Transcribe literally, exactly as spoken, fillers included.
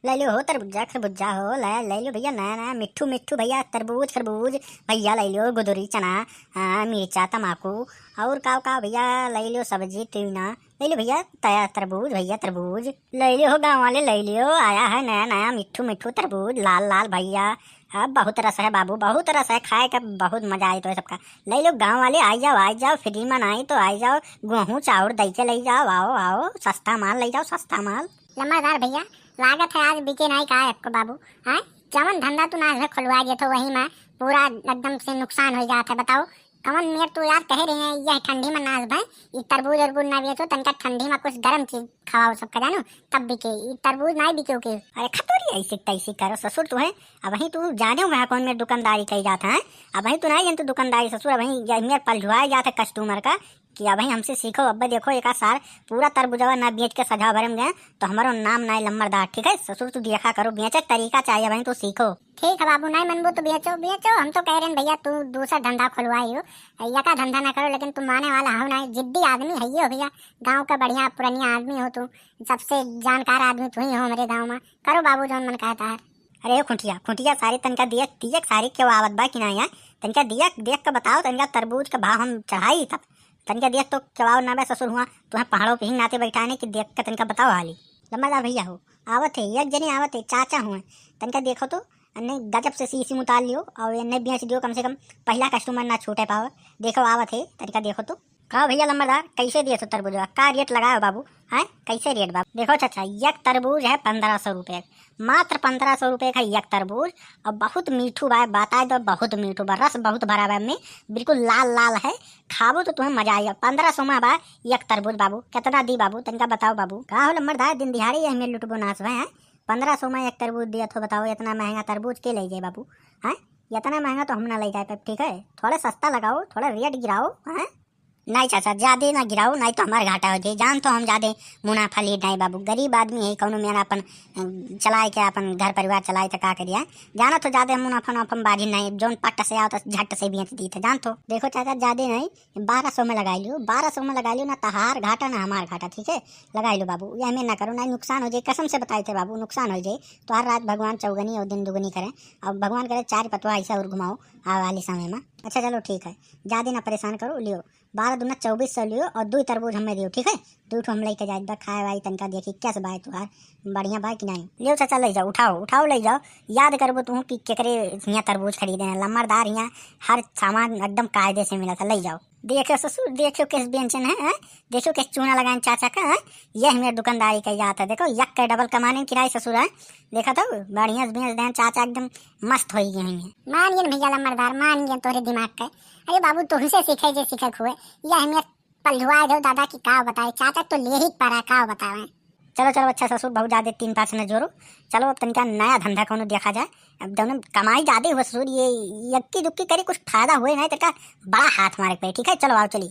लइ लियो हो तरबुज्जा खरबुज्जा हो, लइ, लइ लियो भइया नया नया मिट्ठू मिट्ठू भइया तरबूज खरबूज, भइया लइ लियो गुदुरी चना, हाँ, मिर्चा तमाकू, और का का भइया लइ लियो सब्जी टीना, लइ लियो भइया तया तरबूज, भइया तरबूज लइ लियो हो गाँव वाले, लइ लियो, आया है नया नया मिट्ठू मिट्ठू तरबूज लाल लाल भइया। अब बहुत रस है बाबू, बहुत रस है, खाए का बहुत मजा आई तो है सबका। लइ लियो गाँव वाले, आई जाओ, आई जाओ, फ्री में नाई तो आई जाओ, गेहूँ चाउर दइ के लइ जाओ, आओ आओ, सस्ता माल लइ जाओ, सस्ता माल। लम्बरदार भइया, लागत है आज बिके नाई का एक्को बाबू, हैं? जवन धंधा तू नास भे खुलवा दिया था वही में पूरा एकदम से नुकसान होइ जात है। बताओ कवन मेर तू यार कहे रहे हैं यह ठंडी में नास भे, ई तरबूज अरबूज ना बेचो, तनका ठंडी में कुछ गरम चीज खवाओ सबका जानो, तब बिके, ई तरबूज नाई बिके उके। अरे खतोरी ऐसे तैसे करो ससुर तू है, अबहीं तू जाने हुआ कौन मेर दुकानदारी कही जात है, अबहीं तू नाई जन तू दुकानदारी ससुर, अबहीं यह मेर पलझुआए जात है कस्टमर का, कि अबहीं हमसे सीखो, अब्बे देखो एक आध सार पूरा तरबुजवा ना बेच के सझा भरे में गए, तो हमारो नाम ना है लम्बरदार, ठीक है? ससुर तू देखा करो, बेचे के तरीका चाहिए, अबहीं तू सीखो। ठीक है बाबू, नहीं मनबू तो बेचो, बेचो, हम तो कह रहे हैं भइया तू दूसरा धंधा खुलवाई हो, यका धंधा ना करो, लेकिन तू माने वाला हो नहीं, जिद्दी आदमी है ही हो भइया, गाँव का बढ़िया पुरनिया आदमी हो तू, सबसे जानकार आदमी तू ही हो हमरे गाँव में, करो बाबू जौन मन कहता है। अरे खुंटिया, खुंटिया सारी तनका दिया, दिया सारी केव आवत बा कि नहीं है, तनका दिया देख के बताओ, तनका तरबूज का भाव हम चढ़ाई तब। तनिका देख तो केवाव ना बे ससुर हुआ, तुहें पहाड़ों पे ही नाते बैठाने कि देख के तनिका बताओ हाली। लम्बरदार भइया हो, आवत है, एक जने आवत है, चाचा हुए, तनिका देखो तो, अन्ने गजब से सीसी उतार लियो और एन्ने बेच दियो, कम से कम पहला कस्टमर ना छूटे पावे। देखो आवत है, तनिका देखो तो। का भइया लम्बरदार, कैसे दिए तो तरबूजवा? का रेट लगायो बाबू? हैं, कैसे रेट बाबू? देखो चाचा, एक तरबूज है पन्द्रह सौ रुपये, मात्र पन्द्रह सौ रुपये का एक तरबूज, और बहुत मीठू बा, बताए दो, बहुत मीठू बा, रस बहुत भरा बा में, बिल्कुल लाल लाल है, खाबो तो तुम्हें मजा आइगा। पन्द्रह सौ में बा एक तरबूज बाबू, कितना दी बाबू, तनिका बताओ बाबू। का हो लम्बरदार, दिन दिहाड़े ये हमें लुटबो नास भय है, पन्द्रह सौ में एक तरबूज दिया तो बताओ, इतना महंगा तरबूज के ले जाए बाबू? हैं, इतना महंगा तो हम ना ले जाए पाए, ठीक है, थोड़ा सस्ता लगाओ, थोड़ा रेट गिराओ, हैं। नहीं चाचा, ज्यादा ना गिराओ, नहीं तो हमार घाटा हो जाए। जान तो हम ज्यादा मुनाफा ली नहीं बाबू, गरीब आदमी है, कौनो मेरा अपन, अम, चलाए के अपन घर परिवार चलाए तो का करिए। जाना तो ज्यादा मुनाफा नाफा बाजी नहीं, जौन पट से आओ तो झट से बेच दी थे। जान तो देखो चाचा, ज्यादा नहीं, बारह सौ में लगा लियो, बारह सौ में लगा लियो, ना तहार घाटा ना हमार घाटा, ठीक है, लगा लियो बाबू, ये हमें ना करो, ना नुकसान हो जाए, कसम से बताए थे बाबू, नुकसान हो जाए। तो हर रात भगवान चौगनी और दिन दुगनी करें, और भगवान करे चार पतवा ऐसा और घुमाओ आवे वाले समय में। अच्छा चलो ठीक है, ज्यादा ना परेशान करो, लियो, बारह दूना चौबीस सौ लियो और दो तरबूज हमें दियो, ठीक है? दो ठो हम लेके जाए बा, खाए वाई तनका देखी कैसे बाय तुहार, बढ़िया बाय कि नहीं? लियो चाचा, ले जाओ, उठाओ, उठाओ, ले जाओ। याद करबो तू कि केकरे हियाँ तरबूज खरीदे हैं, लम्बरदार हियाँ हर सामान एकदम कायदे से मिला था, ले जाओ। देखो ससुर, देखो कैसे बेंचन है, हैं? देखो कैसे चूना लगाए चाचा का, हैं? ये हमें दुकानदारी का जात है, देखो यक के डबल कमाने किराए ससुर है। देखा तो बढ़िया से बेच दें चाचा, एकदम मस्त हो गए हैं। मान गए भैया लम्बरदार, मान गए तोरे दिमाग के। अरे बाबू, तुमसे सीखे जे सीखे हुए, ये हमें पलझुआ दो दादा की का बताए, चाचा तो ले ही पड़ा, का बतावे। चलो चलो, अच्छा ससुर, बहुत ज्यादा तीन पाँच न जोरो। चलो अब तनिका नया धंधा कौनो देखा जाए। अब दोनों कमाई ज्यादा हुआ ससुर, ये यक्की दुक्की करी कुछ फायदा हुए नहीं, तनिका बड़ा हाथ मारे के पड़े, ठीक है? चलो आओ चली।